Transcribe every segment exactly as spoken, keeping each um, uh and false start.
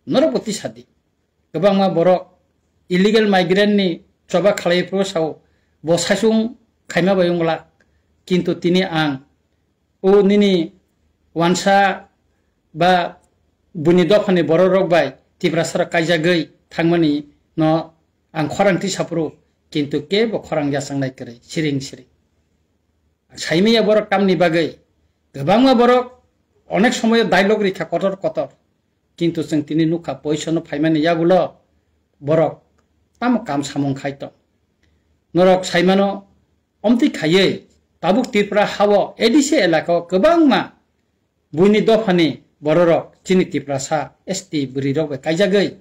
Norok bo tisa di. Kwbangma borok illegal migrant ni choba khlai phuru sao, bo saichung khaima bai wngla. Kintu tini ang o nini wansa ba buini dophani borok rok bai Tiprasa rok kaijagwi thangmani no ang khorang tisa phuru, kintu kebo khorang yachang nai kwrwi, siring siring. Saimaya borok tamni bagwi, kwbangma borok onek somoyo dialogue rikha kotor kotor, kintu chwng tini nukha poisono phaimani yagulo borok tamo kam samung khai tong. Norok saimano, omtwi khaiwi tabuk Tripura hao A D C elaka o kwbangma buini dophani bororok chini Tiprasa S T bwrwirok bai kaijagwi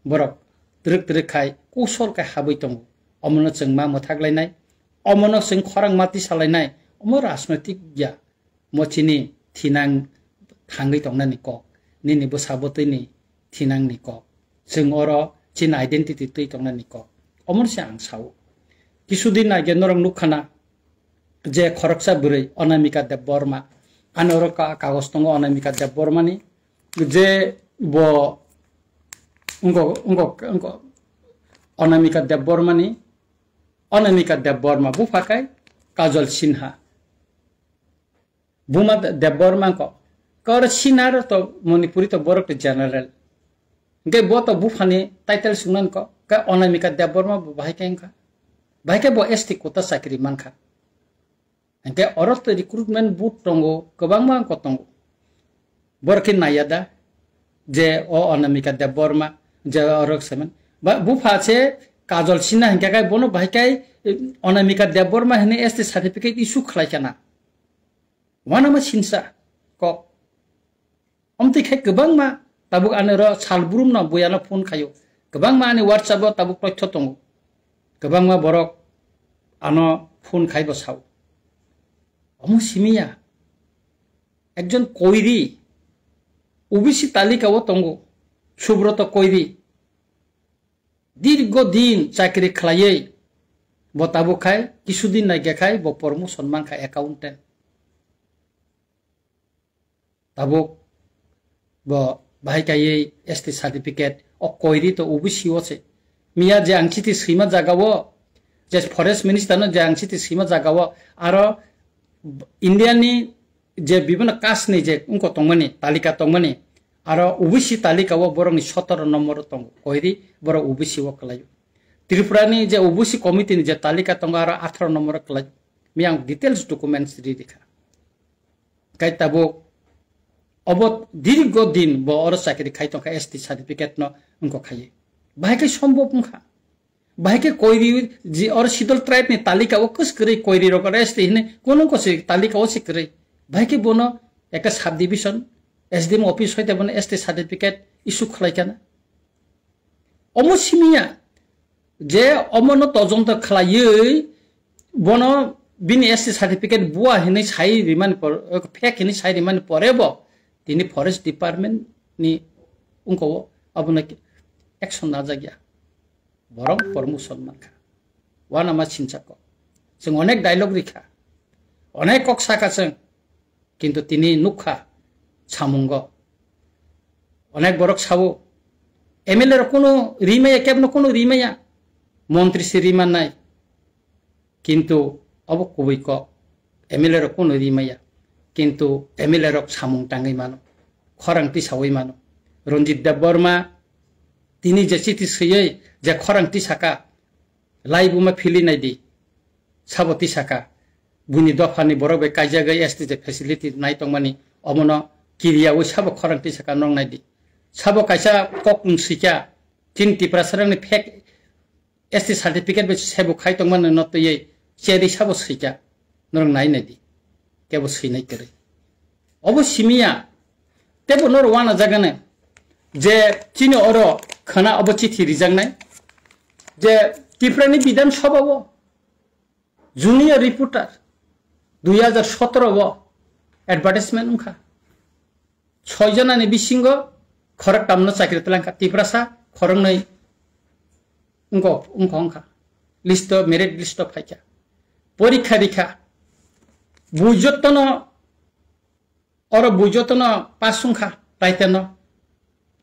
borok twrwk twrwk khai kusol khai habwi tongo. Omono chwng ma mwthak lainai, omono chwng khorang ma tisa lainai, omo rajnoitik ya, mo chini thinang thangwi tongnani kok, nini bwsa bwtwini thinangni kok, chwng oro chini identity twi tongnani kok. Omono se ang sao. Kisudin age norok nukha na, je khoroksa bwrwi Anamika Debbarma. Ani oro ka-, kagoj tongo Anamika Debbarmani, je bo wngkok, wngkok, wngkok Anamika Debbarmani, Anamika Debbarma bupha kai Kajol Sinha. Buma De-, Debbarma wngkok. Kor Sinha ro to Manipuri to borok to general. Hingke bo to buphani title sungnan ko, ka Anamika Debbarma bo bahai khe wngkha. Bahai khe bo S T quota chakri mankha. Hingke oro to recruitment board tongo, kwbangma wngkha tongo. Borok khe naiya da, je o Anamika Debbarma, je oro semen. Ba, bupha se Kajol Sinha hingke kai bono bahai kai, eh, Anamika Debbarma hini S T certificate issue khlai kana. Wanama sinsa kok. Omtwi khe kwbangma tabuk ani oro sal brumno buyano phone khaio. Kwbangma ani WhatsApp o tabuk totho tongo. Kwbangma borok ano phone khaibo sao. Omo simiya. Ekjon koiri O B C talika o tongo. Subroto Koiri. Dirgo din chakri khlaiwi bo tabuk khai, kisudin naigekhai bo promotion mankha accountant. Tabuk bo bahai kaiwi S T certificate o koiri to O B C o se. Miya je ang chiti swima jaga o, je forest minister no je ang chiti swima jaga o, aro India ni je bibhinno caste ni je wngko tongmani, talika tongmani, aro O B C talika o borok ni sotoro nombor o tongo, koiri borok O B C o kwlaio. Tripura ni je O B C committee ni je talika tongo aro atharo nombor o kwlaio. Miya ang details documents ri rikha. Kai tabuk obo dirgo din bo oro chakri khai tongkha S T certificate no wngko khaiwi. Bahai khe sombhob wngkha. Bahai khe koiri je oro Sidol tribe ni talika o kwswk kwrwi koiri rok oro S T hinwi kono ko se talika o se kwrwi. Bahai khe bono ekta sub division S D M office hoite bono S T certificate issue khlai kana. Omo simiya je omono todonto khlaiwi bono bini S T certificate bua hinwi sai rimani por, fake hinwi sai rimani pore bo tini forest department ni wngko o abono action najak ya. Borok promotion mankha. Wanama sinchako. Chwng onek dialogue rikha. Onek kok saka chwng. Kintu tini nukha samungo. Onek borok sao, M L A rok kunu rimaya, kebno kunu rimaya. Montri se rimannai. Kintu obo kubui kok. M L A rok kunu rimaya. Kintu M L A rok samung tangwi mano. Khorang tisawi mano. Ranjit Debbarma tini je chiti swiwi je khorang tisaka, laibuma phili naidi. Sabo tisaka, buini dophani borok bai kaijagwi S T je facility nai tongmani, omono kiriyawi sabo khorang tisaka nong naidi. Sabo kaisa kok wng swikha, chini Tiprasarangni fake S T certificate bai sebo khai tongmani no twiwi cherwi sabo swikha, norok nai naidi. Kebo swinai kwrwi. Obo simiya, tebo noro wana jagane je chini oro khana obo chithi rijaknai je Tiprani Bidhan Sabha o junior reporter dui hajar sotoro o advertisement wngkha. Soi jonani bisingo khoroktamno chakri twlangkha, Tiprasa khoroknwi wngkha, wngkha, wngkha. List o, merit list o phaikha. Porikha rikha. Bui jotono, oro bui jotono pass wngkha, taiteno.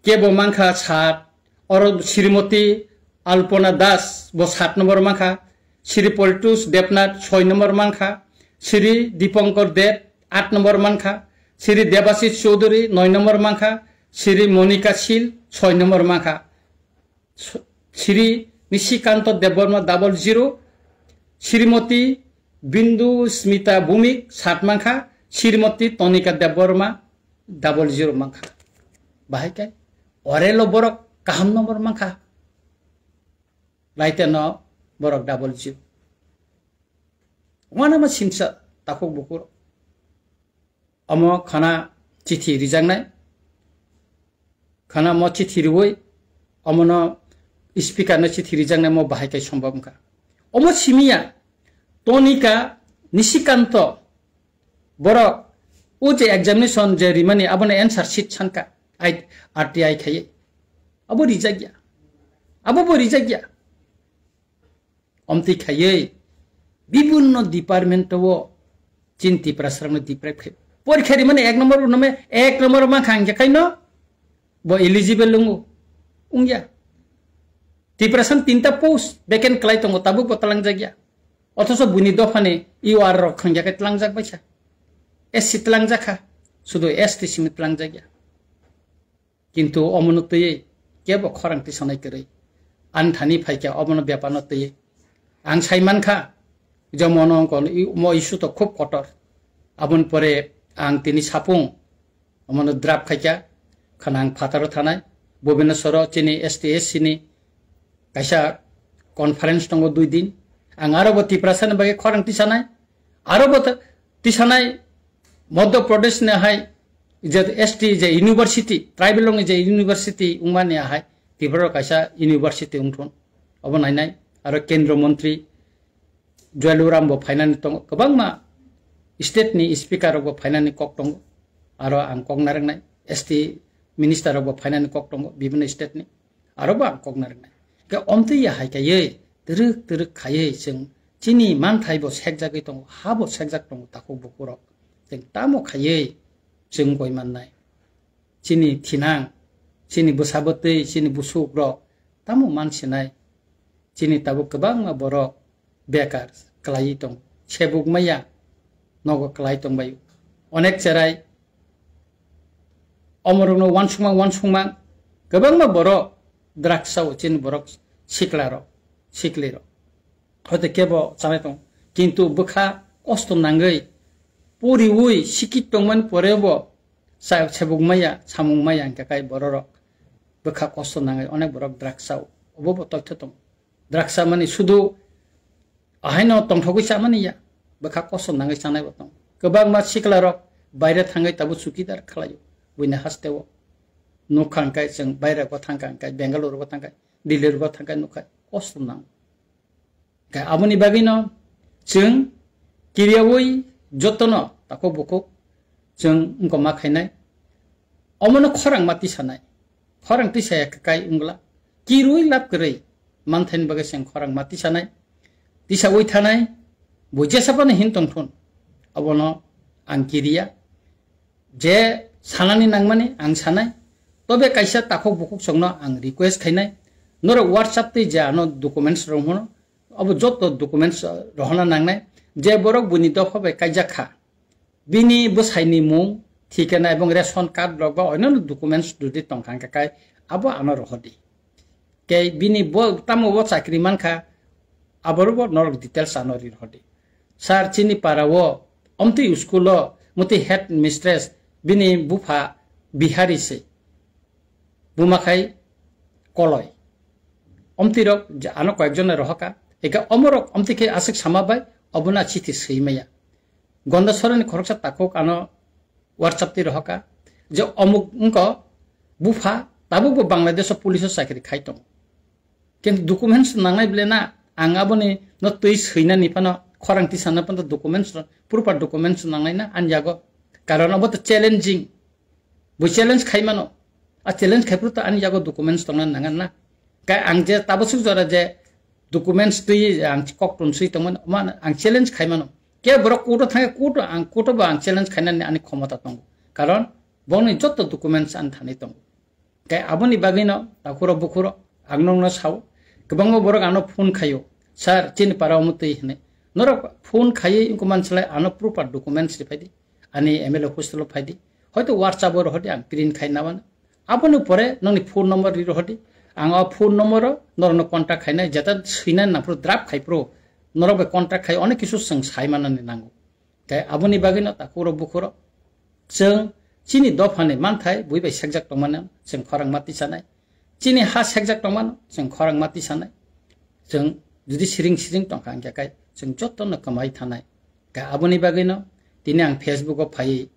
kebo mankha sat, oro Srimoti Alpona Das bo sat nombor mankha, Sri Politus Debnath soi nombor mankha, Sri Dipankar Deb aat nombor mankha, Sri Debashis Choudhury noi nombor mankha, Sri Monika Sil soi nombor mankha. Sri Nishikanto Debbarma double zero, Srimoti Bindu Smita Bhumik sat mankha, Srimoti Tonika Debbarma double zero mankha. Bahai kai, orelo borok kaham nombor mankha. Laite no borok double zero. Wanama simsa takhuk bukur. Omo khana chithi rijaknai. Khana mo chithi riwi omono speaker no chithi rijaknai mo bahai kai sombab wngkha. Omo simiya Tonika Nishikanto borok o je examination je rimani abono answer sheet sanka. Ai R T I khaiye. Abo rijakya. Abo bo rijakya. Omtwi khaiwi bibinno department o chini Tiprasarokno deprive khai. Porikha rimani ek number bo nome ek number mankha hingkhe kaino bo eligible wngo? Wngya. Tiprasano tinta post vacant kwlai tongo, tabuk bo twlangjakya. Othoso buini dophani U R rok hingkhe tlangjak baikha. S C twlangjakha, sudu S T simi twlangjakya. Kintu omono twiwi kebo khorang tisanai kwrwi. Ani thani phaikha omono bepano twiwi. Ang sai mankha, je mono wngkha, i-, mo issue to khub kotor. Aboni pore ang tini sapung, omono draft khaikha, khana ang phataro thanai, Bhubaneswaro chini S T S C ni kaisa conference tongo dui din. Ang aro bo Tiprasa ni bagwi khorang tisanai, aro bo ta-, tisanai Madhya Pradesh ni hai je S T je university, tribal rokni je university wngmani hai Tripura kaisa university wngthun. Obo nainai aro Kendra Mantri Jualuram bo phainani tongo, kwbangma state ni speaker rok bo phainani kok tongo. Aro ang kok narwknai S T minister rok bo phainani kok tongo bibinno state ni. Aro bo ang kok narwknai. Khe omtwi ya hai kaiwi twrwk twrwk khaiwi chwng chini manthai bo sekjagwi tongo, ha bo sekjak tongo takhuk bukurok. Chwng tamo khaiwi chwng goi mannai? Chini thinang, chini bwsa bwtwi, chini busukrok tamo mansinai? Chini tabuk kwbangma borok bekar kwlaiwi tongo. Sebuk maya nogo kwlai tongbaio. Onek cherai omorokno uansukma uansukma kwbangma borok drugs o chini borok siklarok, siklirok. Hoite kebo chanai tongo. Kintu bwkha kosto nangwi poriwi sikit tongmani porebo sa-, sebuk maya, samung maya hingkha kai bororok bwkha kosto nangwi onek borok drugs o. Obo bo toitho tongo. Draksa mani sudu ahaino tongthogwi chamani ya, bwkha kosom nangwi chanai bo tong. Kwbangma sikla rok baire thangwi tabuk chukidar khlaio, buini hasteo. Nukha hwnkhe chwng baire bo thangkha hwnkhe, Bengaluru bo thangkha, Delhi bo thangkha, nukha kosom nang. Khe aboni bagwino chwng kiriyawi jotono takhuk bukhuk chwng wngkoma khainai. Omono khorang ma tisanai, khorang tisaya kwkai wngla, kirui lab kwrwi manthaini bagwi chwng khorang ma tisanai, tisaui thanai, bo jesa phano hin tongthun, abono ang kiriya. Je sanani nangmani ang sanai, tobe kaisa takhuk bukhuk chwngno ang request khainai, norok WhatsApp twi je ano documents rok hwno, abo joto documents rohorna nangnai, je borok buini dopha bai kaijak kha, bini bwsaini mung, thikana ebong ration card rok ba onyaino documents jodi tongkha hwnkhe kai abo ano rohordi. Kei bini bo tamo bo chakri mankha, aboro bo norok details ano ri rohordi. Sir, chini para o, omtwi school o, motwi head mistress, bini bupha Bihari se. Buma khai koloi. Omtwi rok je ano koyekjon rohoka. Eka omorok omtwi khe aswk sama bai, obono chithi swi maya. Gonda sorani khoroksa takhuk ano WhatsApp twi rohoka. Je omuk wngko bupha tabuk bo Bangladesh o police o chakri khai tongo. Kintu documents nangnai bele na, ang aboni no twi swinani phano, khorang tisana phano documents, proper documents nangnai na ani yago. Karon abo to challenging. Bo challenge khai mano. A challenge khai phuru to ani yago documents tongna nangan na. Kai ang je tabasuk jora je documents twi ang kok tun swi tongmani, man ang challenge khai mano. Ke borok court o thangkhe court o ang court o bo ang challenge khainani ani khomota tongo. Karon bongni joto documents ani thani tongo. Khe aboni bagwino takhuro bukhuro ang nokno sao, kwbangma borok ano phone khaio, "Sir, chini para omo twi," hwnwi. Norok phone khaiwi wngkha mansalai ano proper documents ri phaidi, ani M L A hostel o phaidi, hoito WhatsApp o rohordi, ang print khai nabana. Aboni pore nokni phone number ri rohordi, ang o phone number o norokno contact khainai, jeta swinani nangphuru draft khai phuru norok bai contact khai onek kisu chwng sai manani nango. Tei aboni bagwino takhuro bukhuro chwng chini dophani manthai bui bai sekjak tongmani chwng khorang ma tisanai. Chini ha sekjak tongmano chwng khorang ma tisanai. Chwng jodi siring siring tongkha hwnkhe kai chwng jotono kwmai thanai. Khe aboni bagwino tini ang Facebook o phaiwi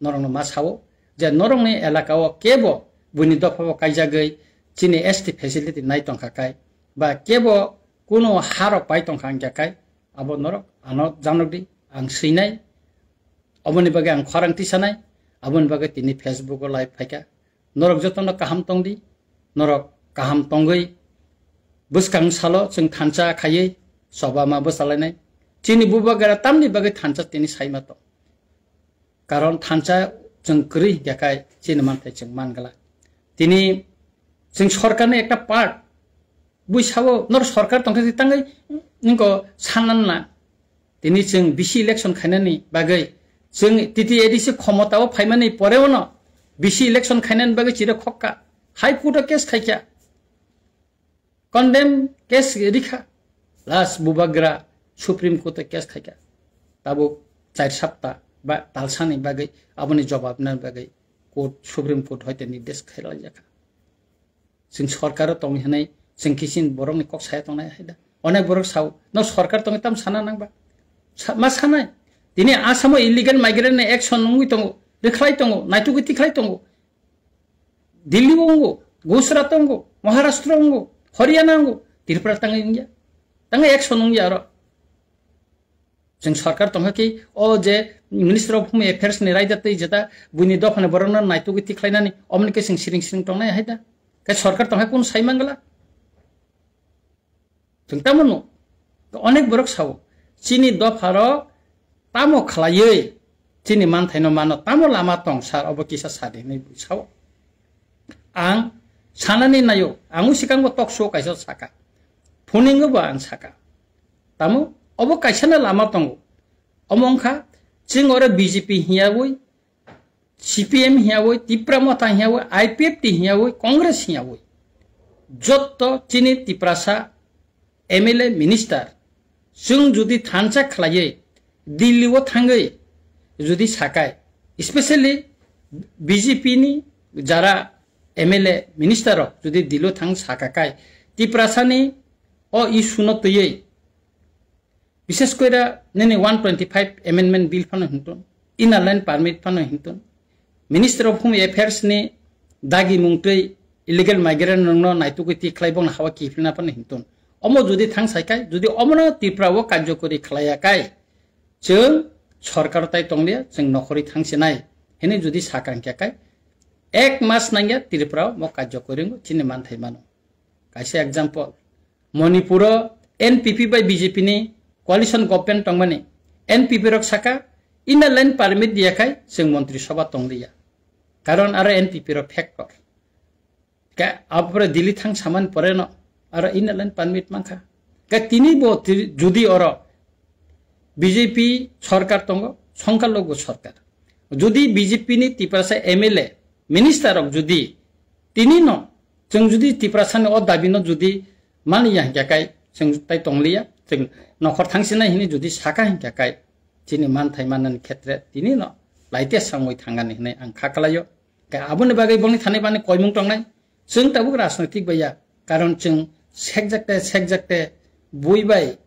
norokno ma sao je norokni elaka o kebo buini dopha bo kaijagwi chini S T facility nai tongkha kai ba kebo kuno harok pai tongkha hwnkhe kai abo norok ano janokdi, ang swinai, oboni bagwi ang khorang tisanai, aboni bagwi tini Facebook o live phaikha. Norok jotono kaham tongdi, norok kaham tongwi bwskang salo chwng thansa khaiwi choba ma bwchalainai. Chini bubagra tamni bagwi thansa tini saima tong. Karon thansa chwng kwrwi hwnkhe kai chini manthai chwng man glak. Tini chwng sorkarni ekta part bui sao nor sorkar tongkhe tangwi ningko sanna na. Tini chwng bisi election khainani bagwi chwng T T A D C khomotao phaimani poreo no bisi election khainani bagwi chire khokka. High Court o case khaikha. Condemn case rikha. Last bubagra Supreme Court o case khaikha. Tabuk char sapta ba talsani bagwi aboni jobab nani bagwi court, Supreme Court hoite nirdesh khailaijakha. Chwng sorkaro tongwi hwnwi chwng kisin borokni kok saya tongnai hai da. Onek borok sao, "No sorkar tongwi tam sana nangba?" Sa-, ma sanai. Tini Assam o illegal migrant ni action wngwi tongo, rwkhlai tongo, naitugwi tikhlai tongo. Delhi o wngwo, Gujarat o wngwo, Maharashtra o wngwo, Haryana o wngwo, Tripura tangwi wngya. Tangwi action wngya oro. Chwng sorkar tongkha ki o je Minister of Home Affairs ni raida twi jeta buini dophani borokno naitugwi tikhlainani omoni khe chwng siring siring tongnai hai da. Khe sorkar tongkha kunu sai mangla. Chwng tamo no onek borok sao chini dopharo tamo khlaiwi chini manthaino mano tamo lama tong sir obo kisa sadi hinwi sao. Ang sanani naio, ang usikango talk show kaisa saka. Phuningo bo ang saka. Tamo obo kaisano lama tongo. Omo wngkha chwng oro B J P hiyawi, C P M hiyawi, Tipra Motha hiyawi, I P F T hiyawi, Congress hiyawi. Jotto chini Tiprasa M L A minister chwng jodi thansa khlaiwi Delhi o thangwi jodi sakai, especially B J P ni jara M L A minister rok jodi Delhi o thang sakakai, Tiprasa ni o issue no twiwi Bishes koira nini one twenty five amendment bill phano hintun, inner line permit phano hintun, Minister of Home Affairs ni dagi mungtwi illegal migrant rokno naitugwi tikhlai bongni hawa kiphilna phano hintun. Omo jodi thang saikai, jodi omono Tripura o karjokori khlaiya kai, chwng sorkar tai tonglia, chwng nokhorwi thangsinai hini jodi sakang kya kai, ek mas nangya Tripura o mo karjokori chini manthai mano. Kaisa example, Manipur o N P P bai B J P ni coalition government tongmani, N P P rok saka inner line permit diya khai chwng montri sabha tongliya. Karon aro N P P rok factor. Ka abore Delhi thang saman pore no aro inner line permit mankha. Ka tini bo ti-, judi oro B J P sorkar tongo, songkar logo sorkar. Judi B J P ni Tiprasa M L A, minister rok judi tini no, chwng judi Tiprasa ni o dabi no judi mani ya hingkha kai, chwng tai tongliya, chwng nokhor thangsinai hini judi saka hingkha kai, chini manthai manani khetre tini no laite sangwi thangani hinwi ang kha kalaio. Khe aboni bagwi bongni thani bani koimung tongnai, chwng tabuk rajnoitik bai ya, karon chwng sekjakte, sekjakte, bui bai,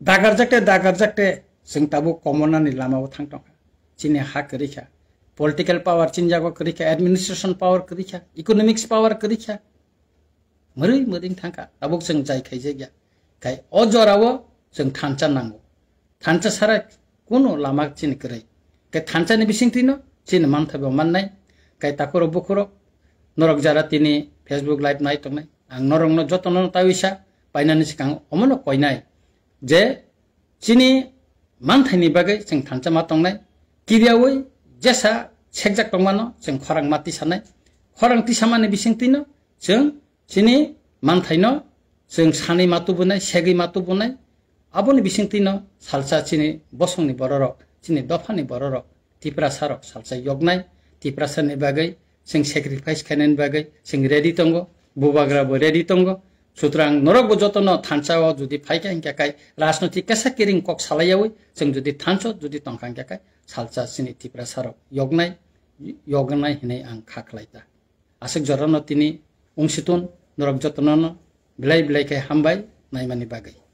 dagarjakte, dagarjakte, chwng tabuk komonani lamao thang tongkha. Chini ha kwrwi kha. Political power chini jago kwrwi kha, administration power kwrwi kha, economics power kwrwi kha. Mwrwi mwrwi thangkha. Tabuk chwng jai khaijakya. Khai o jorao chwng thansa nango. Thansa sara kuno lama chini kwrwi. Khe thansani bisingtwino chini manthaibo mannai. Khe takhurok bukhurok norok jara tini Facebook live nai tongnai. Ang norokno jotono tawisa painani swkang omono koinai je chini manthaini bagwi chwng thansa ma tongnai. Kiriyawi jesa sekjak tongmano chwng khorang ma tisanai. khorang tisamani bisingtwino chwng chini manthaino chwng sanwi ma tubunai, segwi ma tubunai, aboni bisingtwino salsa chini bosongni bororok, chini dophani bororok, Tiprasarok salsa yoknai, Tiprasani bagwi chwng sacrifice khainani bagwi chwng ready tongo, bubagrabo ready tongo. Sutrang norokbo jotono thansa o jodi phaikha hinkhe kai rajnotik kesa kiring kok salaiyawi chwng jodi thansa o jodi tongkha hinkhe kai salsa chini Tiprasarok yoknai, yoknai hinwi ang kha khlai ta. Aswk jorano tini wngsitun norok jotono belai belai khe hambai naimani bagwi.